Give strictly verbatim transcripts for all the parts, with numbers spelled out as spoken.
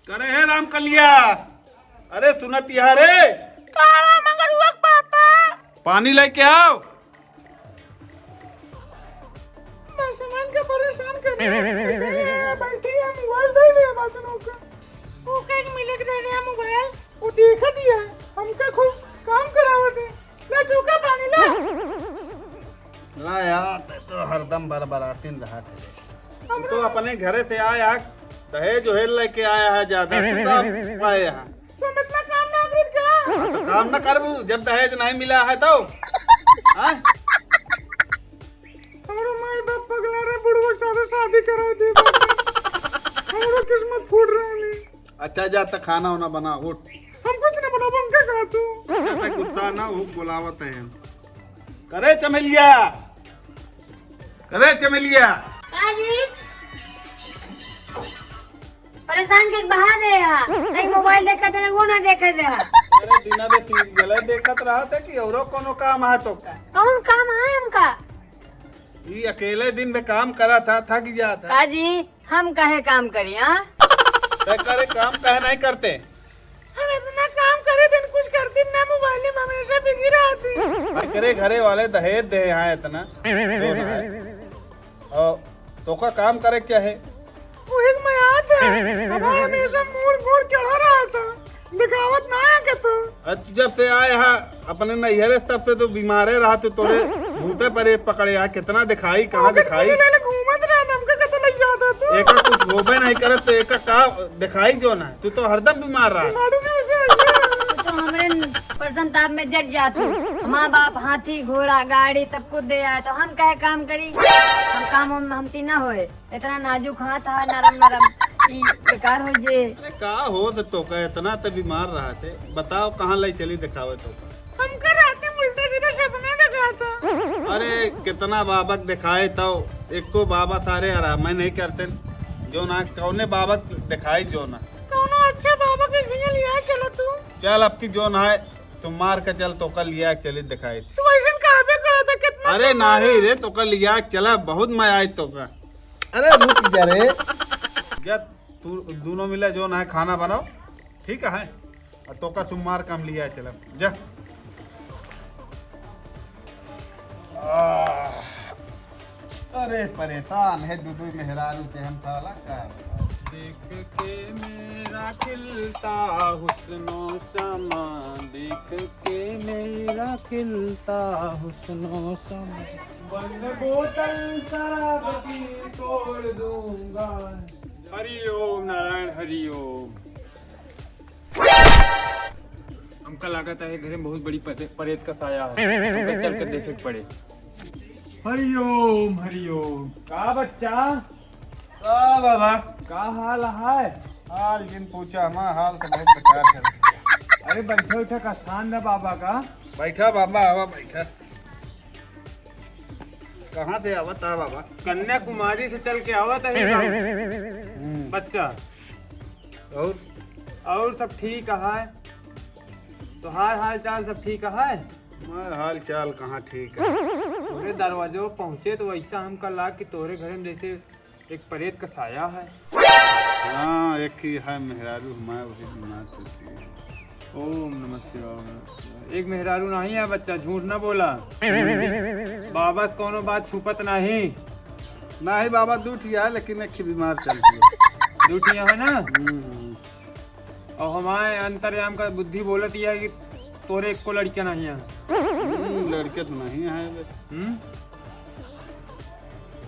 करे हे रामकलिया, अरे सुनत यहाँ रे। का बा मगरुआ के पापा? पानी लेके आओ। बसमन के परेशान करे। बैठी है, मोबाइल दे दे बसनों का। वो कहीं मिले के दे दे मोबाइल। वो देखत ही है, हमका खूब काम करावत है। ला चूका पानी ला। ला यार, ते तो हरदम बरबरातिन रहा करे। तू तो अपने घरे से आया, दहेज ओहेज लेके आया है ज्यादा, तू का पाए है? तुम इतना काम ना करो क्या? हाँ, तो काम ना करबू, जब दहेज नहीं मिला है तो? हाँ? अरे माई बाप पगला रे, बुढ़वा के साथे शादी करा दे। हमरो किस्मत फूट रहा है। अच्छा जा त खाना वाना बना, उठ। हम कुछ ना बनाबो, हमका कहा तू। अच्छा, ते गुस्सा ना हो, बुलावत है। करे चमेलिया, करे चमेलिया। का जी? परेशान के बहा दे हा। नहीं मोबाइल देखत रहे, वो ना देखे दे हा। अरे दिना दे serial देखत रहत है कि औरो कोनो काम है तो का? कौन काम है हमका? ई अकेले दिन में काम करा था, थक जाता। का जी? हम काहे काम करी, हाँ? तै करे काम काहे नहीं करते? हम इतना काम करे दिन कुछ करती ना, मोबाइल में हमेशा बिजी रहती। एकरे घरे वाले दहेज दे यहाँ इतना, जो ना है। और तोका काम करे क्या है? वही में याद है, हमारा हमेशा मूड, मूड चढ़ा रहा था। दिखावत ना है के तू? अरे तू जब से आए हा अपने नैहरे से, तब से तो बीमारे रहा तू, तोरे भूते परेत पकड़े हा, कितना दिखाई, कहाँ ओकर दिखाई? कतले ले घूमत रहा, हमका कतले ले जाता तू? एका कुछ होबे नहीं करत तो एका का दिखाई जो ना, तू तो हरदम बीमार रहा। बीमारी भी उसे आई है। तू तो हमरे प्रसन्नता में जट जा तू। माँ बाप हाथी घोड़ा गाड़ी सब कुछ दे आए तो हम काहे काम करी? हम काम हम, हमसे ना होए। इतना नाजुक हाथ है, नरम नरम, ई बेकार हो जे। अरे का होत तोका, इतना त बीमार रहत है, बताओ कहाँ ले चली दिखावे तोका? हमका रात में उल्टा सीधा सपना देखा था। अरे कितना बाबक दिखाए तो एको बाबा सारे आराम नहीं करते, जो ना कौने बाबक दिखाए जो ना। कौनो अच्छा बाबा के हियां लिया चलो तू। चल अब की जो ना है, तू मार के चल, तोका लिया चली दिखाए। तू ऐसन कहबे करत है, कितना अरे सुंदर नहीं है। रे, तोका लिया चला, बहुत मजा आई तोका। अरे रुक जा रे। जा, तू दोनों मिला जो ना है खाना बनाओ, ठीक है? और तोका तुम मार काम लिया चला, जा। आह, अरे परेशान है दू दू मेहरारू के हम साला का। देख के मेरा खिलता हुस्नो समा, देख के मेरा खिलता हुस्नो समा। बंद बोतल शराब की तोड़ दूंगा। हरि ओम नारायण, हरि ओम। हमका लागत है घरे में बहुत बड़ी परे-, परेत का साया है। हमका चल के देखे के पड़े। हरि ओम, हरि ओम। का बच्चा? का बाबा? का हाल है? हाल जिन पूछा, हमारा हाल तो बहुत बेकार चल रहा है। अरे बैठो, बैठो, का स्थान है बाबा का? बैठा बाबा, आवा बैठा। कहाँ से आवत है बाबा? कन्याकुमारी से चल के आवत है बाबा। हम्म। बच्चा। और? और सब ठीक है। तोहार हाल चाल सब ठीक है? मैं हाल चाल कहाँ ठीक है? तोरे दरवाजो पहुँचे तो वैसा हमका लाग कि तोरे घर में जैसे एक परेत का साया है। हाँ, एक ही है मेहरारू हमारे, वही बीमार चलती है। ओम नमः शिवाय, ओम नमः शिवाय। एक मेहरारू नहीं है बच्चा, झूठ ना बोला। बाबा से कोनो बात छुपत नहीं। नहीं बाबा, दू ठिया है, लेकिन एक ही बीमार चलती है। दू ठिया है ना? हम्म। और हमारे अंतर्याम का बुद्धि बोलत यह है कि तोरे एको लड़कियां नहीं है। हम्म, लड़के तो नहीं है बे। हम्म?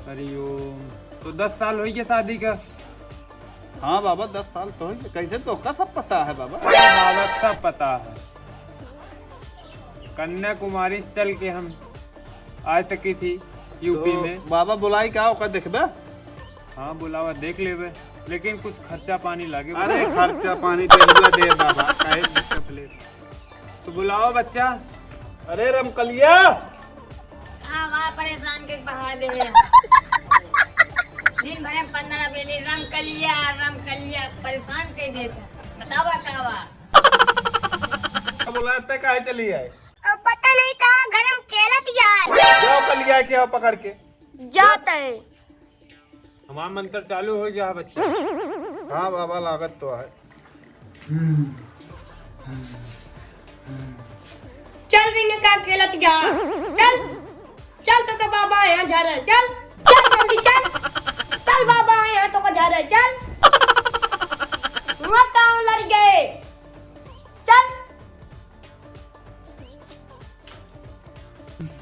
हरि ओम। तो दस साल होई गया शादी का? हाँ बाबा, दस साल तो होई गया। कैसे तोका सब पता है बाबा? अरे बाबा, सब पता है। कन्याकुमारी से चल के हम आ सकी थी यूपी तो में। बाबा बुलाई का ओका देखबे? हाँ, बुलावा, देख लेबे, लेकिन कुछ खर्चा पानी लागे। अरे खर्चा पानी तो इनका दे बाबा, काहे दिक्कत ले? तो बुलावा बच्चा। अरे रमकलिया। हाँ, वाह, परेशान के बहा दे है। दिन भर में पन्द्रह बेली रमकलिया, रमकलिया, परेशान कर देता। बतावा का बा? अब बुलाते काहे चली आए? अब पता नहीं कहाँ घर में खेलत यार। जाओ कलिया के आओ पकड़ के। जात है। हमार मंत्र चालू हो गया है बच्चा। हाँ बाबा, लागत तो है। चल रिंग का खेलत जा, चल, चल तो का बाबा यहाँ झारे, चल, चल जल्दी चल, चल बाबा यहाँ तो का झारे, चल, मत आओ लड़ गए, चल।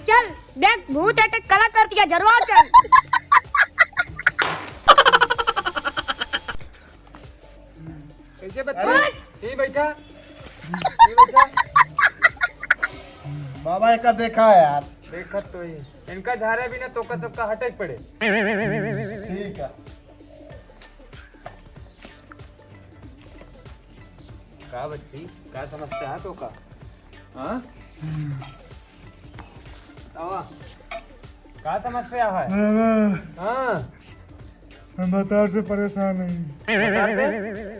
चल, देख, भूत अटैक कला कर दिया, झरवा चल। कैसे बच्चा? अरे। यहीं बैठा, यहीं बैठा। बाबा, एका देखा है यार। देखत तो ही। इनका झारे बिना तो का सबका हटक पड़े। ठीक है। का बच्ची, का समस्या है तो का? हाँ? बतावा, का समस्या है? बाबा, हाँ। हम भतार से परेशान हैं। भतार से?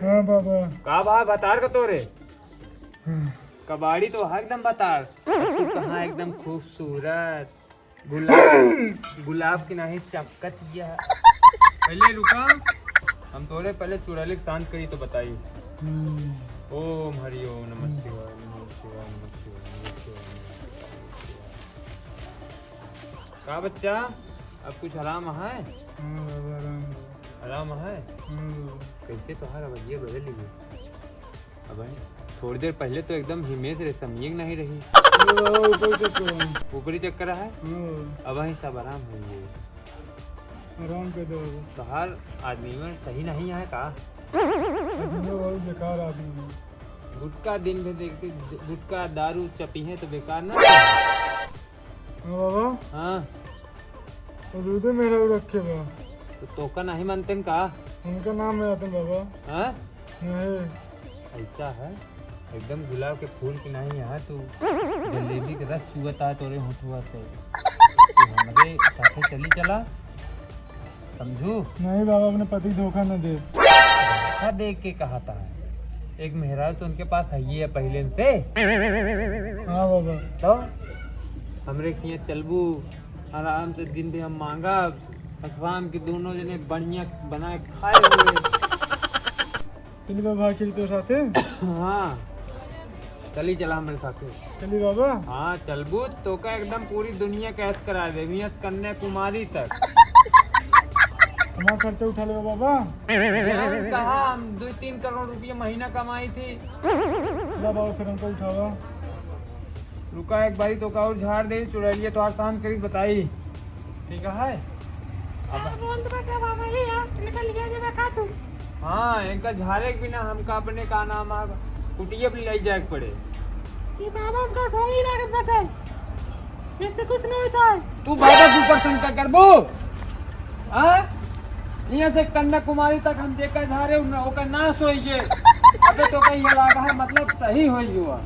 हाँ बाबा। का भा भतार का तोरे? हाँ। कबाड़ी तो है एकदम भतार। तू कहाँ एकदम खूबसूरत। गुलाब, गुलाब की नाहीं चमकत यह। पहले रुका, हम तोरे पहले चुड़ैल के शांत करी तो बताई। हम्म। ओम हरि ओम नमः शिवाय, नमः शिवाय, नमः शिवाय, नमः शिवाय, नमः शिवाय। का बच्चा, अब कुछ आराम है? हाँ बाबा, आराम है। आराम है? हाँ बाबा। कैसे तोहार रवैया बदल गई? अब है, थोड़ी देर पहले तो एकदम हिमेश रेशमिया नहीं रही। अरे बाबा, ऊपर चक्कर है। ऊपरी चक्कर है? हाँ। अब है सब आराम है ये। आराम कर दो बाबा। तोहार आदमी में सही नहीं है का? आदमी बहुत बेकार आदमी है। गुटखा दिन भर देखते, गुटखा दारू चपी है तो बेकार ना। हाँ बाबा। हाँ। तो दूधे मेरा भी रखे बा। तो तोका नहीं मानते न का? उनका नाम है आतन बाबा। हाँ? नहीं। ऐसा है, एकदम गुलाब के फूल की नहीं यहाँ तू, जलेबी के रस चुअता है तोरे होठुआ से। तू हमरे साथे चली चला, समझू? नहीं बाबा, अपने पति धोखा न दे। धोखा दे के कहा था, एक मेहरारू तो उनके पास है ही है पहले से। हाँ बाबा। तो हमरे खिया चलबू, आराम से दिन भर हम मांगब, और शाम के दोनों जने बढ़िया बनाए खाए हुए। चली बाबा, चली तो साथे। हाँ, चली चला हमरे साथे। चली बाबा। हाँ, चलबू तो का एकदम पूरी दुनिया का ऐश करा दे, यहाँ से कन्याकुमारी तक। हमारा खर्चा उठा लेगा बाबा। जान कहा, हम दो तीन करोड़ रुपये महीना कमाई थी। बाबा, फिर हमको उठावा। रुका एक बारी, तो का और झाड़ दे, चुड़ैलिया तो आज शांत करी बताई। ठीक है। अब हाँ, बोल दो बेटा, बाबा ही है, इनका लिया जावे का तू? हाँ, इनका झाड़े के बिना हमका अपने का नाम आ कुटिया पे ले जाए के पड़े। ये बाबा हमका ढोंगी लागत बताए, इससे कुछ नहीं होता है। तू बाबा के ऊपर शंका करबो? हाँ? यहाँ से कन्याकुमारी तक हम जेकर झारे उन, ओकर नाश होई गे। अबे तो कहीं ये लागा है, मतलब सही होई हुआ।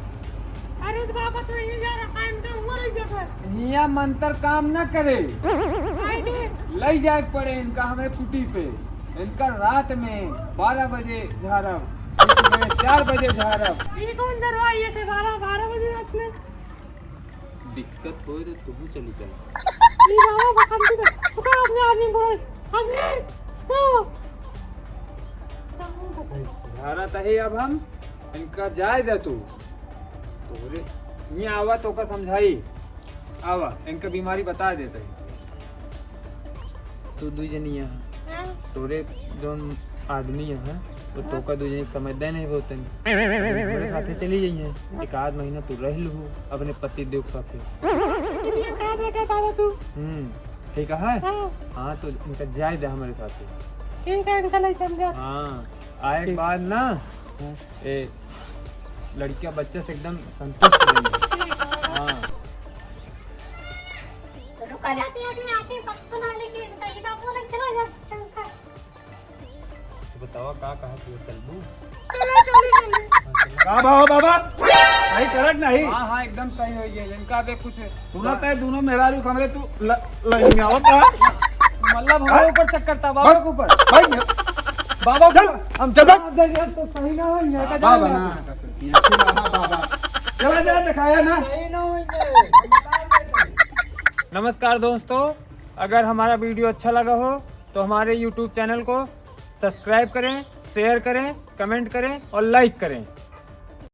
अरे तो बाबा तो ये जा रहा है, इनका हुआ नहीं जाता है। हिया मंत्र काम न करे। काहे के? लई जाए के पड़े इनका हमरे कुटी पे। इनका रात में बारह बजे झारब, सुबह चार बजे झारब। ये कौन डरवाई है बारह, बारह बजे रात में? दिक्कत होए तो तुहू चली चला। ई बाबा बकम की तो, तो अपने आदमी बोल, आदमी, तो। झारा तही अब हम, इनका जाए दे तू। तोरे, ये आवा तो का समझाई। आवा, इनका बीमारी बता देते हैं। तू दुई जनी यहाँ। हाँ। तोरे जौन आदमी है, वो हाँ। तोका दुई जनी समझते नहीं होते हैं। हमारे साथे चली जाइए, एक आध महीना तू रह लू अपने पति देव के साथे। ये का बेटा बाबा तू? हम्म, ठीक है? हाँ। हाँ, तो इनका जाए दे हमारे साथे। ठीक है, इनका नहीं समझा। हाँ, आए के ठीक। बाद ना, हाँ। ए, लड़किया बच्चा से एकदम संतुष्ट रही। हाँ। रुका जाते आदमी आते वक्त ना लेके बताइए, बाबू ने चला जा, चलता। तो बतावा का कहा तू चलबू? चलो, चलो, चलो। हाँ, चलो। का बाबा, बाबा? सही करत नहीं? हाँ, हाँ, एकदम सही हो गया। इनका अबे कुछ तू ना तय दोनों मेहरारू कमरे तू ल-, लहिंगावत है। मतलब हमारे हाँ? ऊपर शक करता, बाबा भाई, के ऊपर। भाई, बाबा चल, को हम चल, जवाब दे रहे हैं तो सही ना हो, यहाँ का बाबा जाओ ना, यहाँ। बाबा, बाबा। चला जा, दिखाया ना। सही ना हो, ये। नमस्कार दोस्तों, अगर हमारा video अच्छा लगा हो तो हमारे YouTube channel को subscribe करें, share करें, comment करें और like करें।